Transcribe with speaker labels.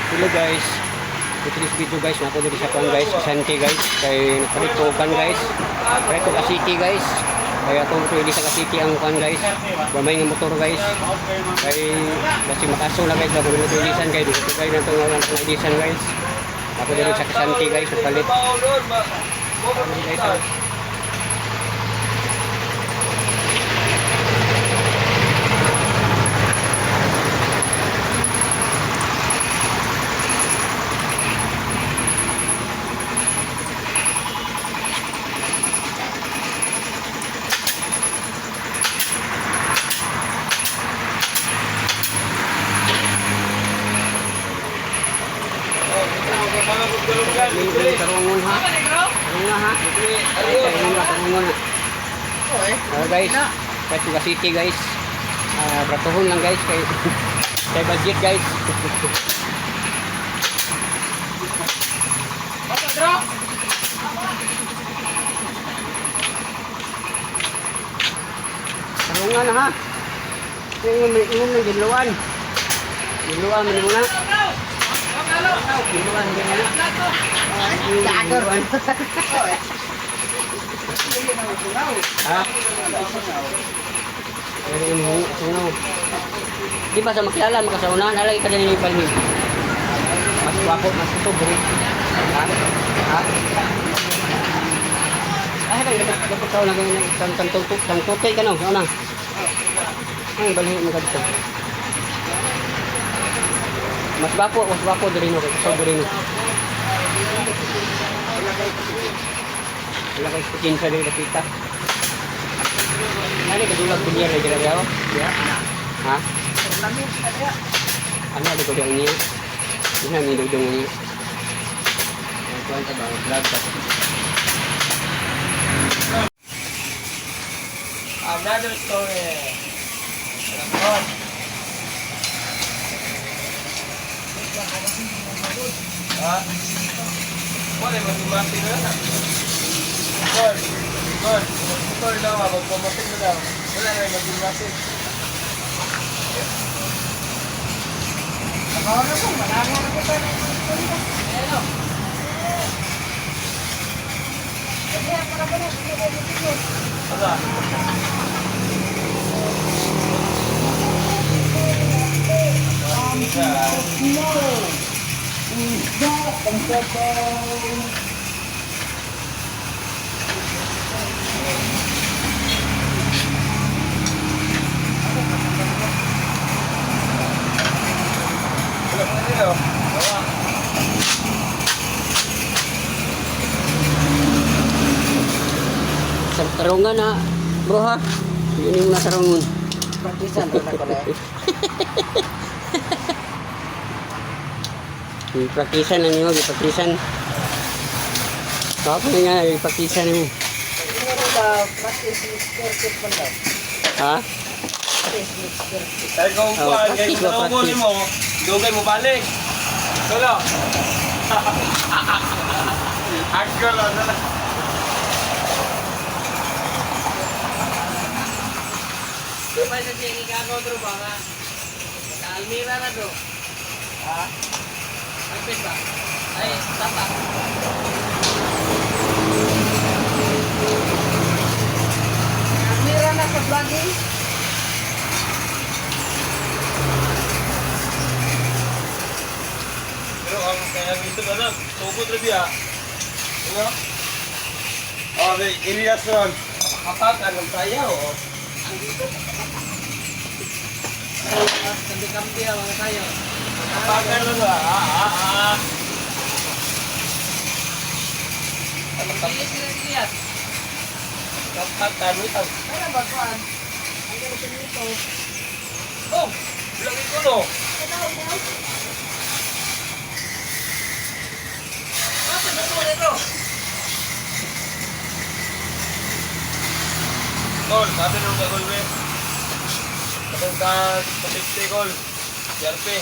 Speaker 1: Hello guys. For today's video guys, nako diri sa kuan guys, Santi guys, kay nagpalit ko kan guys. Palit ko City guys. Kaya atong pwede sa City ang kuan guys. Gamay nga motor guys. Kay kasi makaso na guys, bago nito ilisan kay dito guys na itong ang ilisan guys. Ako diri sa Santi guys, nagpalit. Guys, oh. Dili tarungon ha. Tarungon ha. Ay, tarungon ha, tarungon ha. Ah, guys, kahit taga city guys. Ah, bratuhon lang guys kay kay budget guys. Tarungan na ha. Ingon ingon ng ginluan. Ginluan man mo na. Ginluan din na. Ginluan. Ha? Pero yung sungaw. Di ba sa makilala, makasaunahan, alay ka din ni Balmin. Mas wapo, mas ito, buri. Ha? Ha? Ay, kaya dapat dapat sa una ganyan, kang kang tutok, kang tutay ka no, sa una. Ay, balhin mo ka dito. Mas gwapo diri no, kay sa diri no. Wala kay kinsa diri nakita. Ano ka dulag kunya ra dira yaw? Ha? Ano ada ko diyan niya? Ini ni dudong niya. Kuan ta ba vlog ba?
Speaker 2: Another story. Ha? Wala mo dumating na. Gol. Gol. Gol daw, magpamasin na daw. Wala na magdumasin. Ano? Wala mo nila. Gawa.
Speaker 1: Sa tarungan na, bro ha. Yun yung nasa tarungan.
Speaker 3: Praktisan na ko na.
Speaker 1: Ipraktisan na niyo, ipraktisan. Kapag nga, ipraktisan niyo.
Speaker 3: Ano ba practice makes perfect man daw?
Speaker 1: Ha?
Speaker 3: Practice makes perfect.
Speaker 2: Kaya kung
Speaker 1: Oh,
Speaker 2: kuwan, kaya
Speaker 1: practice
Speaker 2: kung
Speaker 1: ba,
Speaker 2: tarungon
Speaker 1: practice?
Speaker 2: mo, dugay mo balik. Tulo. Agol, ano na.
Speaker 4: Di ba sa Jenny Gago, bro, ba nga? Sa Almira na, bro.
Speaker 2: Ha?
Speaker 4: Ay, pwede ba? Ay, tapa.
Speaker 3: Mira na sa vlogging.
Speaker 2: Pero ang kaya dito na lang, tugod rin biya. Ano? Oh, may Elias ron. Kapag anong tayo, oh.
Speaker 4: Kambi-kambi ang mga tayo.
Speaker 2: Kapag ano na, ah, ah, ah.
Speaker 4: Hindi sila si Elias.
Speaker 2: Kapag ano ito.
Speaker 3: Kaya ba kuan? Ang ganito nito.
Speaker 2: Oh, lagi ko no.
Speaker 3: Ano mo?
Speaker 4: Bakit ba ito, bro?
Speaker 2: Gol, sabi nung kagol, we. Kapag ka, sa 50 gol. Yarpe.